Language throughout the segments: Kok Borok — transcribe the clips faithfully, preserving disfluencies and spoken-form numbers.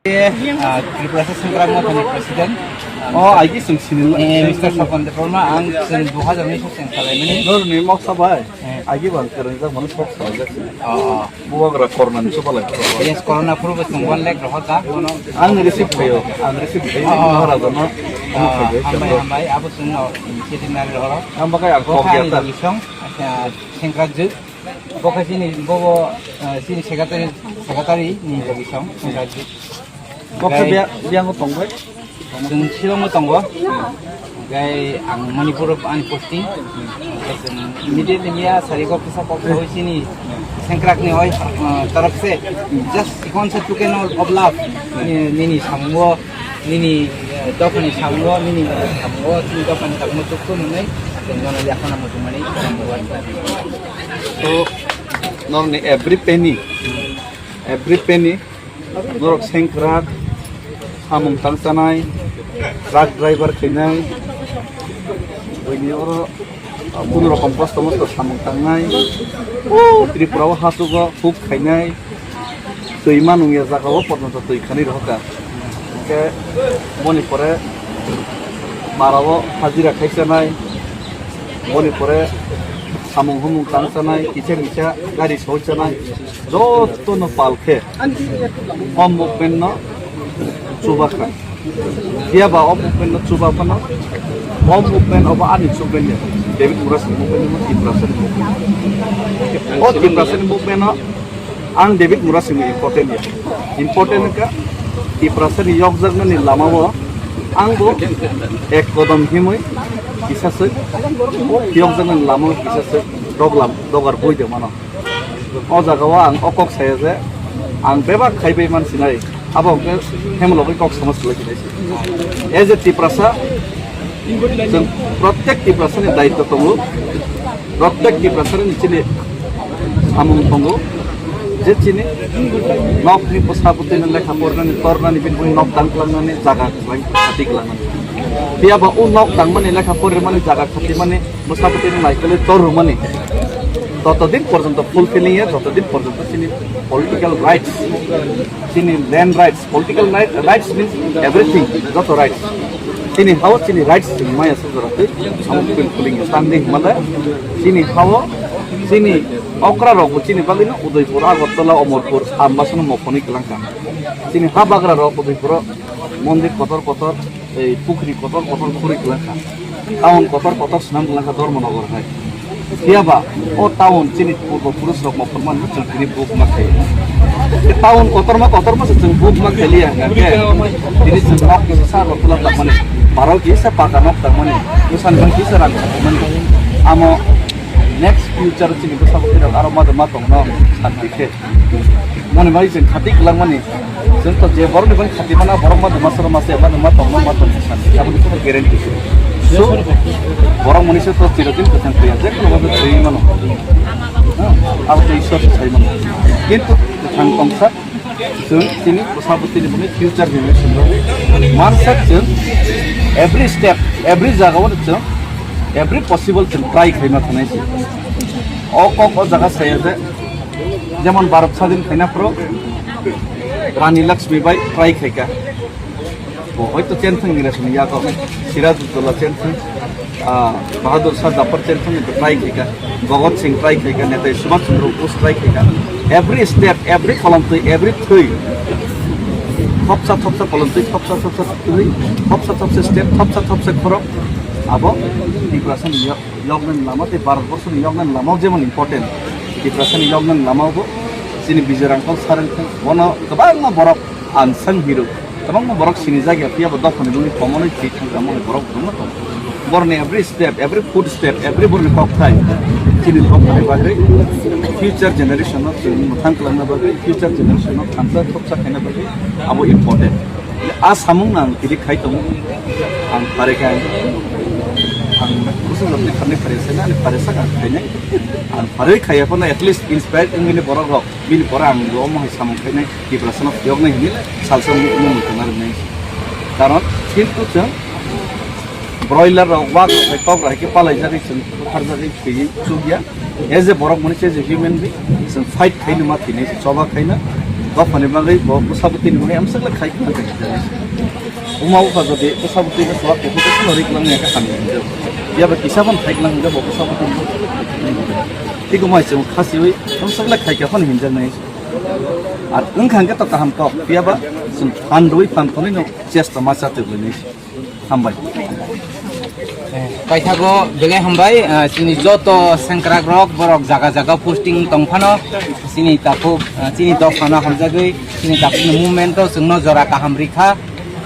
Ah, Tripura Sengkrak Mothani President. Oh, aigi sung sini. Eh, Mister Swapan Debbarma, ang sung dua hajar unis sung salai mani. Nor ni moksa bai. Eh. Aigi bang kereng jak mani sok salai jak. Oh, oh. Bubagra corona ni soba lai. Yes, corona purbo sung one lakh rohor da, kono. Ang receive khayo, ang receive khayo, Oh, oh. Maharaja no. Oh, hambai, hambai, abo sung no, sitting nari rohor. Ang bakai ang Bo kok khai ya ani ta. Logisong, ah, Sengkrak Jut. Bo khe chini, bo, bo, eh, chini secretary, secretary ni logisong, secretary. Bo khe Gai- bia-, biyango tong bai? Chwng Shillong o tongo. Gai ang Manipur o ani posting. Gai chwng immediately miya sari kok kisa kok sawi chini Sengkrak ni oi, eh, taraf se just ikon sa tuke no of love. Ni, nini samungo, nini, eh, dophani samungo, nini samungo, chini dophani samungo tukto nunai. Chwng jono yakona mutumani. So, norni every penny, every penny, norok sengkrak, samung tangchanai, truck driver khainai, buini oro, ah, kunu rokom kosto mosto samung tangnai, o Tripura o hasugo huk khainai, twi manung ya jaga o porjonto twi khani rohorkha. Hwnkhe boni pore mara o hajira khaichanai, boni pore samung humung tangchanai, kisa misa gari sawichanai, jotono pal khe o movement no chubakha. Phiya ba o movement no chuba phano, o movement obo ani chubani ya. David Murasing movement no Tiprasa ni movement. O Tiprasa ni movement no ang David Murasing ni important ya. Important ka Tiprasa ni yokjakmani lama o ang bo ek kodom himwi kisa se yokjakmani lama o kisa se doglam dogar bui de mano. O jaga o ang o kok saya je ang bebak khai bai man sinai. Abo hwnkhe hemlogwi kok sama swlai khinai se. As a Tiprasa, chwng protek Tiprasa ni daitwa tongo. Protek Tiprasa ni chini samung tongo. Je chini nok ni bwsa bwtwi ni lekha pornani tornani bini nok dang klangnani jaga khlai khati klangnani. Phiya ba o nok dangmani lekha pormani jaga khatimani bwsa bwtwi ni naikole tor rwmani. Totodin porjonto fulfilling ya, totodin porjonto chini political rights, chini land rights, political right, rights means everything, joto rights. Chini hao chini rights chini maya se jora twi, amo fulfilling ya. Tangdi himale, chini hao, chini okra rok bo chini bagwi no Udaipur, Agartala, Omorpur, Ambasano mokoni kwlangkha. Chini ha bagra rok Udaipur o mondir kotor kotor, ei pukhri kotor kotor khuri kwlangkha. Town kotor kotor swnam kwlangkha Dharmanagar hai. Phiya ba o town chini purbo purus rok mokol man chwng tini buk ma khai. Town kotorma kotorma se chwng buk ma khai liya hwnkhe tini chwng nok kisa sa rok kwlak tangmani. Baro kisa paka nok tangmani. Bwsani ban kisa rang tangmani. Amo next future chini bwsa bwtwi rok aro ma ma tongno santi khe. Moni bai chwng khati kwlangmani. Chwng to je borokni bai khati mana borok ma duma soro ma se ma duma tongno ma tong san. Aboni kono guarantee. So borok mani se to chirodin kwthang thwiya je kono bai thwi mano. Ha, abo to Ishwar se sai mano. Kintu kwthang tongsa chwng chini bwsa bwtwini boni future generation rok mansak chwng every step, every jaga o chwng every possible chwng try khaima thanai se. O kok o jaga saya je Jemon Bharat sadin khaina phuru Rani Lakshmi bai try khaika. Bo hoito chen thang ni resuni yago. Sirajuddola chen thang. Ah, Bahadur Shah Zafar chen thang ni try khaika. Bhagat Singh try khaika. Netaji Subhash Chandra Bose try khaika. Every step, every kolomtwi, every thwi. Thopsa thopsa kolomtwi, thopsa thopsa thwi, thopsa thopsa step, thopsa thopsa khorok. Abo Tiprasa ni yoknani lama tei Bharat borsoni yoknani lama jemon important. Tiprasani yoknani lama bo chini Bijay Rangkhol sir wngkha. Bono kwbangma borok unsung hero, kwbangma borok sinijak ya, phiya bo dophani bini komonwi thwi thangkha, moni borok kwbangma tongo. Borni every step, every foot step, every borni kokthai chini dophani bagwi, future generation no chwng mwthang kwlangna bagwi, future generation no thansa thopsa khaina bagwi abo important. A samung no ang tini khai tongo. Ang pare khe ang, ang bwswk rok ni pharni pare sai na, ani pare sak ang khainai. Ang pare khaiya phano at least inspired wngwi ni borok rok bini pore ang bo omo hai samung khainai, Tiprasa no phiyoknai hinwi salsa mung mung tongna rwnai. Karon kintu chwng broiler rok wak rok hai kok rok hai khe palai jagwi chwng bukharjagwi thwiwi chukya. As a borok mani se as a human being chwng fight khaino ma thwinai se choba khaina. Dophani bagwi bo bwsabwtwini bagwi amswk le khai khna tei. Uma bupha jodi bwsabwtwi no swak kuphur khe kheno rik lang ya kha hamya hinjak. Phiya ba kisa phano khai lang hinjak bo bwsabwtwi no. Tei bo mai chwng khasiwi amswk le khai kha phano hinjak nai. Ar wngkha hwnkhe to kaham tok, phiya ba chwng phan rwui phan thonwi no chesta ma cha twi nai. Hambai. Paithago belai hambai, ah, chini joto sengkrak rok, borok jaga jaga posting tong phano, chini takhuk, ah, chini dophano hamjagwi, chini takhukni movement o chwngno jora kaham rikha,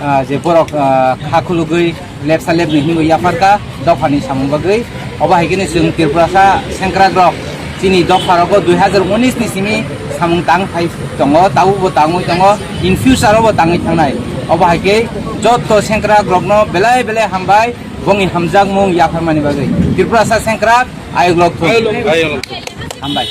ah, je borok, ah, kha khulugwi lepsa lepni hinwi yapharkha dophani samung bagwi. Obo hai kheno chwng Tripurasa sengkrak rok chini dopha rogo dui hazar unis ni simi samung tang phai tongo, tabuk bo tangwi tongo, in future o bo tangwi thangnai. Obo hai khe joto sengkrak rokno belai belai hambai, bongni hamjakmung yapharmani bagwi. Tripurasa sengkrak ayuk lok thung. Hambai.